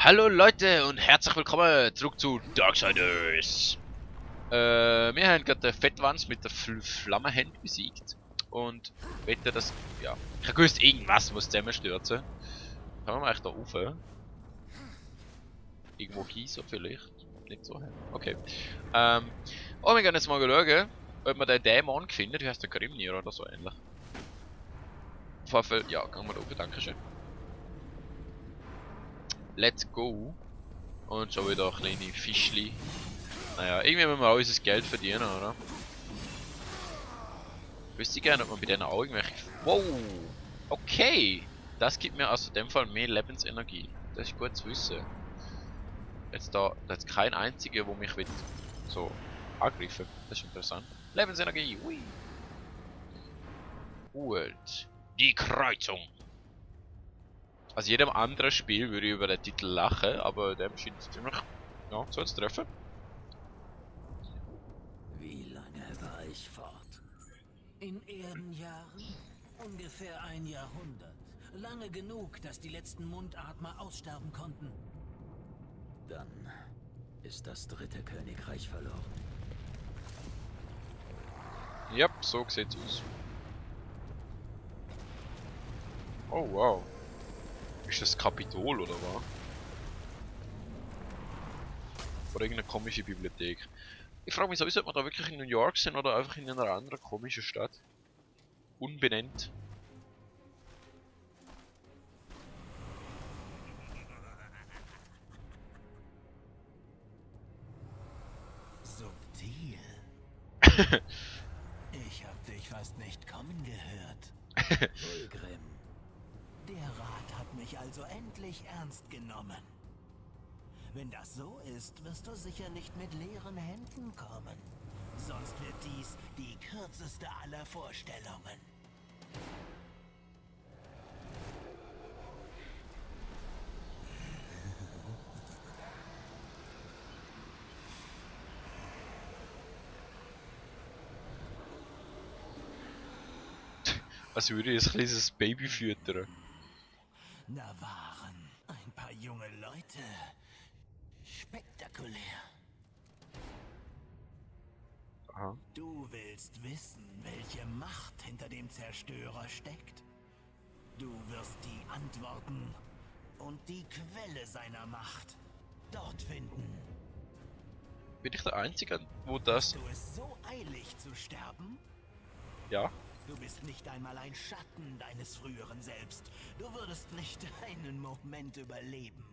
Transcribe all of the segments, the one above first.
Hallo Leute und herzlich willkommen zurück zu Darksiders. Wir haben gerade den Fettwanz mit der Flammenhand besiegt und wette, dass, ja, ich habe gewusst, irgendwas muss zusammenstürzen. Kann man eigentlich da rauf? Irgendwo hier so vielleicht? Nicht so. Okay. Wir gehen jetzt mal schauen, ob wir den Dämon finden. Wie heißt der Grimnir oder so ähnlich? Auf jeden Fall, ja, gehen wir rauf, dankeschön. Let's go. Und schon wieder kleine Fischli. Naja, irgendwie müssen wir auch unser Geld verdienen, oder? Wüsste ich gerne, ob man bei denen auch irgendwelche... Wow! Okay! Das gibt mir also in dem Fall mehr Lebensenergie. Das ist gut zu wissen. Jetzt da ist kein einziger, wo mich will so angreifen. Das ist interessant. Lebensenergie! Hui! Gut. Die Kreuzung! Also jedem anderen Spiel würde ich über den Titel lachen, aber dem scheint es ziemlich... Ja, so zu treffen. Wie lange war ich fort? In Erdenjahren? Ungefähr ein Jahrhundert. Lange genug, dass die letzten Mundatmer aussterben konnten. Dann ist das dritte Königreich verloren. Ja, so sieht's aus. Oh wow. Ist das Kapitol oder was? Oder irgendeine komische Bibliothek? Ich frage mich sowieso, ob wir da wirklich in New York sind oder einfach in einer anderen komischen Stadt. Unbenannt. Subtil. Ich hab dich fast nicht kommen gehört. Fulgrim. Der Rat hat mich also endlich ernst genommen. Wenn das so ist, wirst du sicher nicht mit leeren Händen kommen. Sonst wird dies die kürzeste aller Vorstellungen. Als würde ich ein kleines Baby füttern. Da waren ein paar junge Leute. Spektakulär. Aha. Du willst wissen, welche Macht hinter dem Zerstörer steckt? Du wirst die Antworten und die Quelle seiner Macht dort finden. Bin ich der Einzige, wo das... Hast du es so eilig zu sterben? Ja. Du bist nicht einmal ein Schatten deines früheren Selbst. Du würdest nicht einen Moment überleben.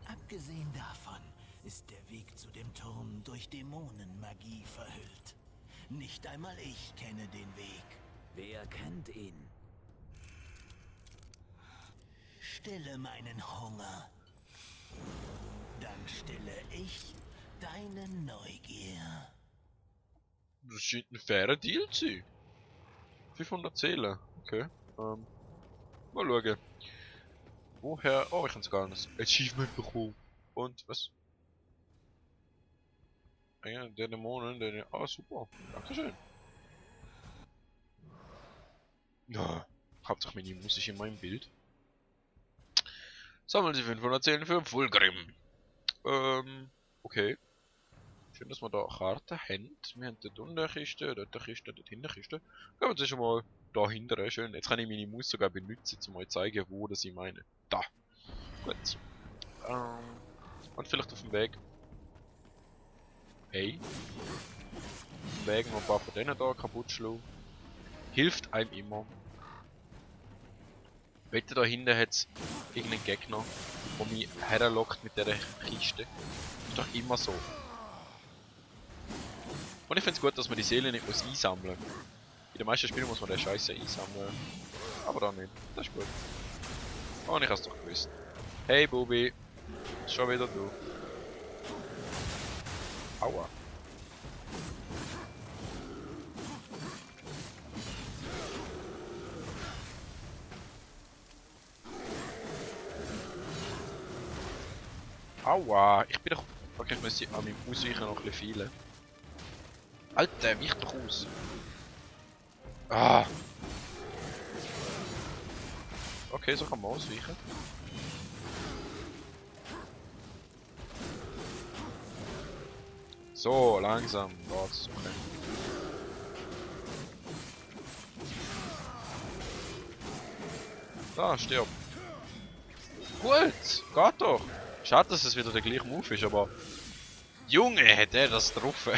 Abgesehen davon ist der Weg zu dem Turm durch Dämonenmagie verhüllt. Nicht einmal ich kenne den Weg. Wer kennt ihn? Stille meinen Hunger. Dann stille ich deine Neugier. Das scheint ein fairer Deal zu sein. 500 Seelen. Okay. Mal schauen. Woher... Oh, ich habe sogar ein Achievement bekommen. Und was? Ah ja, der Dämonen, der... Ah, super. Dankeschön. Ja, Hauptsache meine Maus ist in meinem Bild. Sammeln Sie 500 Seelen für Fulgrim. Okay. Schön, dass wir da Karten haben. Wir haben dort unten eine Kiste, dort eine Kiste, dort hinten eine Kiste. Gehen wir jetzt schon mal da hinten. Schön. Jetzt kann ich meine Maus sogar benutzen, um euch zu zeigen, wo das ich meine. Da. Gut. Und vielleicht auf dem Weg. Hey. Auf dem Weg noch ein paar von denen da kaputt schlagen. Hilft einem immer. Wetter da hinten hat es irgendeinen Gegner, der mich herlockt mit dieser Kiste. Ist doch immer so. Und ich finde es gut, dass man die Seele nicht muss einsammeln muss. In den meisten Spielen muss man den Scheiße einsammeln. Aber da nicht. Das ist gut. Oh, ich hab's doch gewusst. Hey Bubi. Schon wieder du. Aua. Aua. Ich bin doch... Okay, ich muss an meinem Ausweichen noch ein bisschen feilen. Alter, wich doch aus. Ah. Okay, so kann man ausweichen. So, langsam geht's zum Rennen. Da, stirb. Gut, geht doch. Schade, dass es wieder der gleiche Move ist, aber... Junge, hat er das getroffen.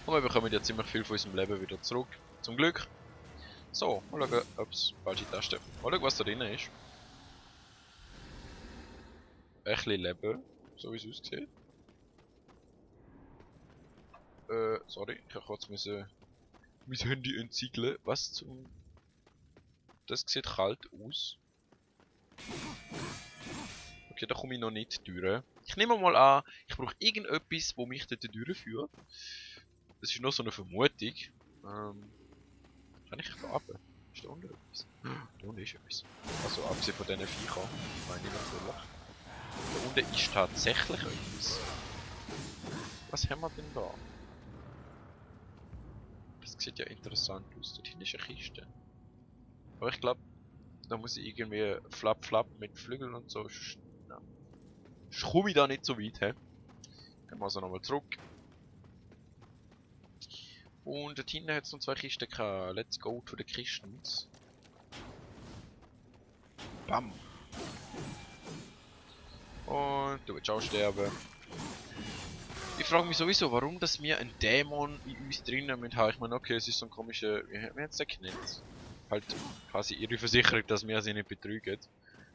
Und wir bekommen ja ziemlich viel von unserem Leben wieder zurück. Zum Glück. So, mal schauen, ups, falsche Taste. Mal schauen, was da drin ist. Ein bisschen Leben, so wie es aussieht. Sorry, ich habe kurz mein Handy entziegeln. Was zum... Das sieht kalt aus. Okay, da komme ich noch nicht durch. Ich nehme mal an, ich brauche irgendetwas, das mich dort durchführt. Das ist nur so eine Vermutung. Kann ich da runter? Ist da unten etwas? Da unten ist etwas. Also abgesehen von diesen Viechern, meine ich natürlich. Da unten ist tatsächlich etwas. Was haben wir denn da? Das sieht ja interessant aus. Dort hinten ist eine Kiste. Aber ich glaube, da muss ich irgendwie Flap mit Flügeln und so. Ja. Ich komme da nicht so weit, he? Gehen wir also nochmal zurück. Und dort hinten hat es noch 2 Kisten gehabt. Let's go to the Christians. Bam! Und du willst auch sterben. Ich frage mich sowieso, warum dass wir einen Dämon in uns drinnen mit haben. Ich meine, okay, es ist so ein komischer... Wie haben wir jetzt den genannt? Halt quasi ihre Versicherung, dass wir sie nicht betrügen.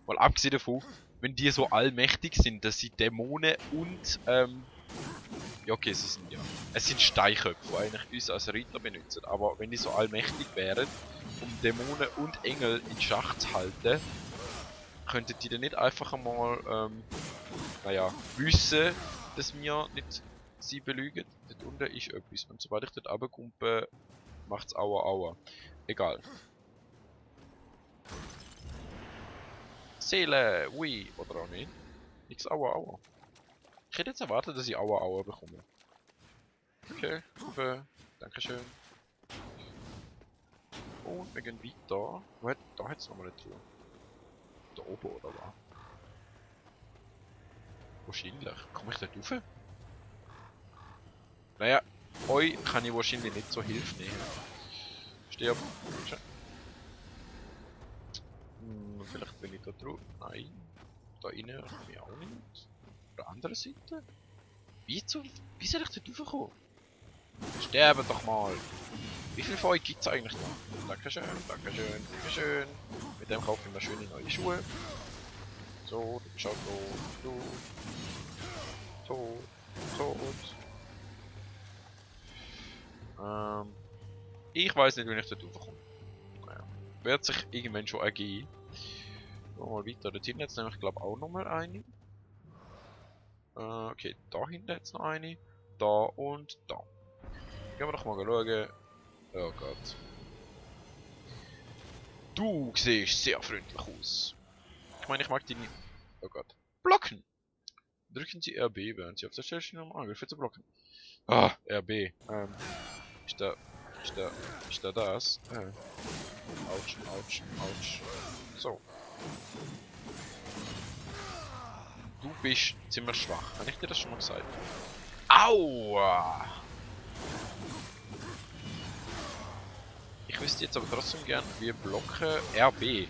Mal abgesehen davon, wenn die so allmächtig sind, dass sie Dämonen und... ja okay, sie sind ja... Es sind Steinköpfe, die eigentlich uns als Ritter benutzen. Aber wenn die so allmächtig wären, um Dämonen und Engel in Schach zu halten, könnten die dann nicht einfach einmal, naja, wissen, dass wir nicht sie belügen. Dort unten ist etwas. Und sobald ich dort runterkomme, macht's aua aua. Egal. Seele, ui, oder auch nicht. Nix aua aua. Ich hätte jetzt erwartet, dass ich aua aua bekomme. Okay, Hufe, dankeschön. Und wir gehen weiter. Da hat es nochmal eine Truhe. Da oben oder was? Wahrscheinlich. Komme ich dort rauf? Naja, euch kann ich wahrscheinlich nicht so Hilfe nehmen. Stirb. Vielleicht bin ich da drauf. Nein. Da innen komme ich auch nicht. Auf der anderen Seite? Wie soll ich dort raufkommen? Sterben doch mal! Wie viel von euch gibt es eigentlich noch? Dankeschön, dankeschön, dankeschön. Mit dem kaufe ich mir schöne neue Schuhe. So, du bist auch tot, tot. Ich weiß nicht, wie ich dort raufkomme. Naja, wird sich irgendwann schon ergeben. Mal weiter. Dort hinten jetzt nämlich, glaube ich, auch nochmal eine. Okay, da hinten jetzt noch eine. Da und da. Gehen wir doch mal schauen. Oh Gott. Du siehst sehr freundlich aus. Ich meine, ich mag die nicht. Oh Gott. Blocken! Drücken Sie RB, während Sie auf der Stelle stehen, um Angriffe zu blocken. Ah, RB. Ist da das? Autsch, Autsch, Autsch. So. Du bist ziemlich schwach. Habe ich dir das schon mal gesagt? Aua! Ich wüsste jetzt aber trotzdem gern, wie blocken RB.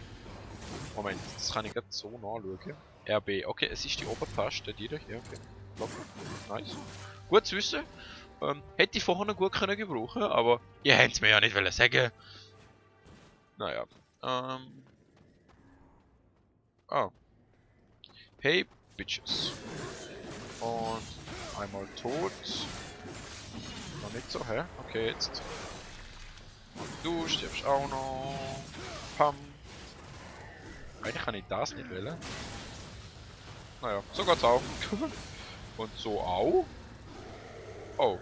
Moment, das kann ich gerade so nachschauen. RB, okay, es ist die Obertaste, die da hier, okay. Blocken, nice. Gut zu wissen. Hätte ich vorher noch gut können gebrauchen, aber ihr hättet es mir ja nicht wollen sagen. Naja, ah. Hey, Bitches. Und einmal tot. Noch nicht so, hä? Okay, jetzt. Und du stirbst auch noch. Pam. Eigentlich kann ich das nicht wählen. Naja, so geht's auch. Und so auch. Oh,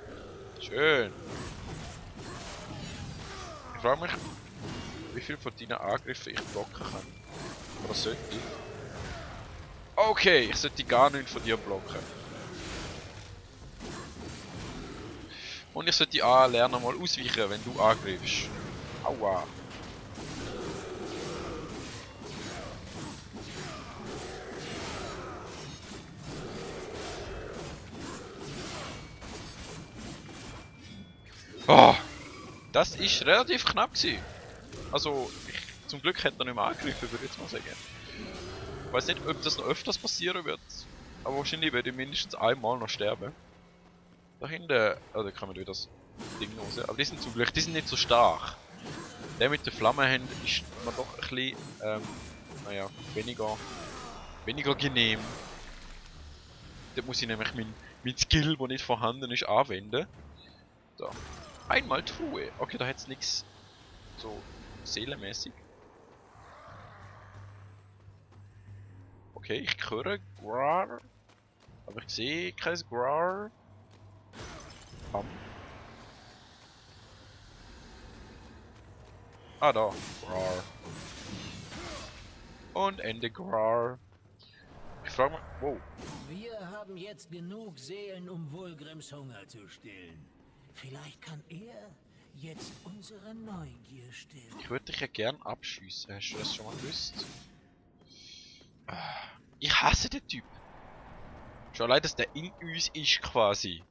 schön. Ich frage mich, wie viel von deinen Angriffen ich blocken kann. Oder sollte ich? Okay, ich sollte gar nicht von dir blocken. Und ich sollte lernen mal ausweichen, wenn du angreifst. Aua. Oh, das ist relativ knapp gewesen. Also, zum Glück hat er nicht mehr angegriffen, würde ich jetzt mal sagen. Ich weiß nicht, ob das noch öfters passieren wird. Aber wahrscheinlich werde ich mindestens einmal noch sterben. Da hinten, oh, da kann man wieder das Ding raus. Aber die sind zum Glück, die sind nicht so stark. Der mit den Flammenhänden ist mir doch ein bisschen, naja, weniger genehm. Da muss ich nämlich mein Skill, der nicht vorhanden ist, anwenden. So. Einmal Truhe. Okay, da hat es nichts so seelenmäßig. Okay, ich höre Grar. Aber ich sehe kein Grar. Ah, da. Grar. Und Ende Grar. Ich frage mich. Wow. Wir haben jetzt genug Seelen, um Wulgrims Hunger zu stillen. Vielleicht kann er jetzt unsere Neugier stillen. Ich würde dich ja gern abschießen. Hast du das schon mal gewusst? Ich hasse den Typ. Schon allein, dass der in uns ist quasi.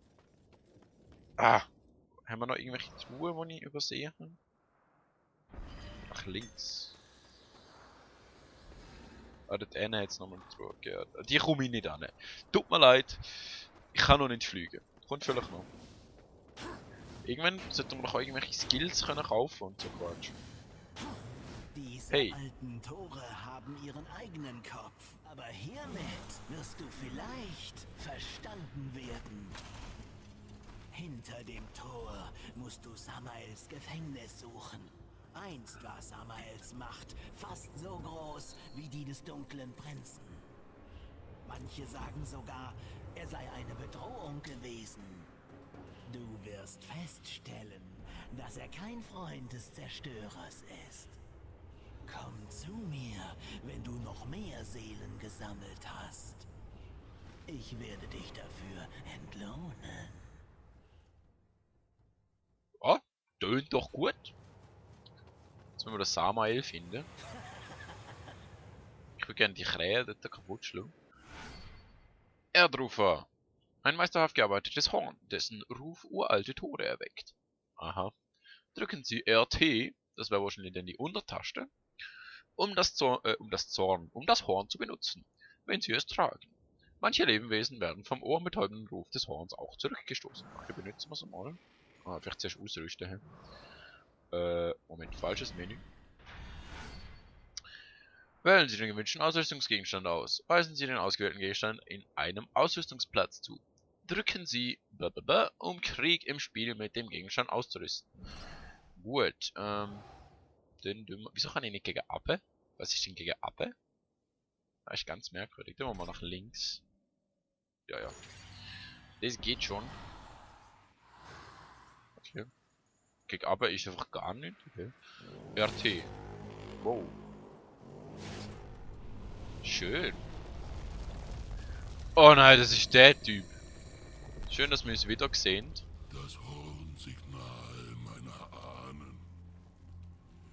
Haben wir noch irgendwelche Truhen, die ich übersehen habe? Nach links. Dort hinten hat es nochmal eine Truhe gehört. Die komme ich nicht an. Tut mir leid. Ich kann noch nicht fliegen. Kommt vielleicht noch. Irgendwann sollten wir noch irgendwelche Skills können kaufen und so Quatsch. Diese alten Tore haben ihren eigenen Kopf. Aber hiermit wirst du vielleicht verstanden werden. Hinter dem Tor musst du Samaels Gefängnis suchen. Einst war Samaels Macht fast so groß wie die des dunklen Prinzen. Manche sagen sogar, er sei eine Bedrohung gewesen. Du wirst feststellen, dass er kein Freund des Zerstörers ist. Komm zu mir, wenn du noch mehr Seelen gesammelt hast. Ich werde dich dafür entlohnen. Oh, tönt doch gut. Jetzt müssen wir das Samael finden. Ich würde gerne die Krähe dort kaputt schlagen. Erdrufer. Ein meisterhaft gearbeitetes Horn, dessen Ruf uralte Tore erweckt. Aha. Drücken Sie RT, das wäre wahrscheinlich dann die Untertaste, um das Horn zu benutzen, wenn Sie es tragen. Manche Lebewesen werden vom ohrenbetäubenden Ruf des Horns auch zurückgestoßen. Okay, benutzen wir es mal. Vielleicht zuerst ausrüsten. Moment, falsches Menü. Wählen Sie den gewünschten Ausrüstungsgegenstand aus. Weisen Sie den ausgewählten Gegenstand in einem Ausrüstungsplatz zu. Drücken Sie um Krieg im Spiel mit dem Gegenstand auszurüsten. Gut, wieso kann ich nicht gegen Appe? Was ist denn gegen Appe? Das ist ganz merkwürdig. Gehen wir mal nach links. Ja. Das geht schon. Okay. Gegen Appe ist einfach gar nicht. Okay. RT. Wow. Schön. Oh nein, das ist der Typ. Schön, dass wir uns wieder gesehen. Das Hornsignal meiner Ahnen.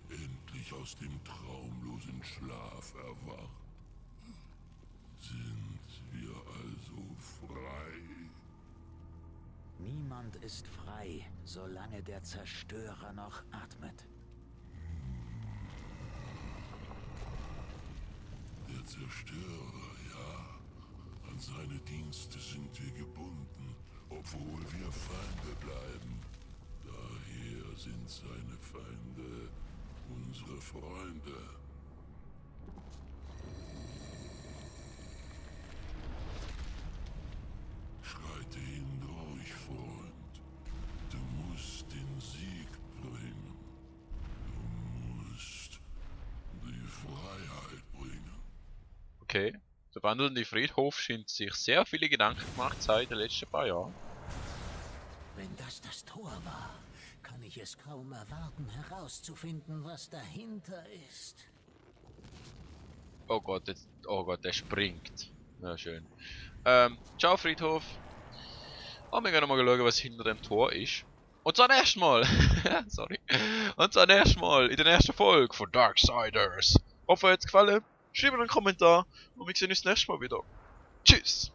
Endlich aus dem traumlosen Schlaf erwacht. Sind wir also frei? Niemand ist frei, solange der Zerstörer noch atmet. Der Zerstörer, ja. An seine Dienste sind wir gebunden, obwohl wir Feinde bleiben. Daher sind seine Feinde unsere Freunde. Schreite hindurch, Freund. Du musst den Sieg bringen. Du musst die Freiheit bringen. Okay. Der wandelnde Friedhof scheint sich sehr viele Gedanken gemacht seit den letzten paar Jahren. Wenn das Tor war, kann ich es kaum erwarten, herauszufinden, was dahinter ist. Oh Gott, der springt. Ja, schön. Ciao Friedhof. Oh, wir gehen mal schauen, was hinter dem Tor ist. Und zwar nächstes Mal. Sorry. Und zwar nächstes Mal in der nächsten Folge von Darksiders. Hoffe, euch hat's gefallen. Schreibt einen Kommentar und wir sehen uns nächstes Mal wieder. Tschüss.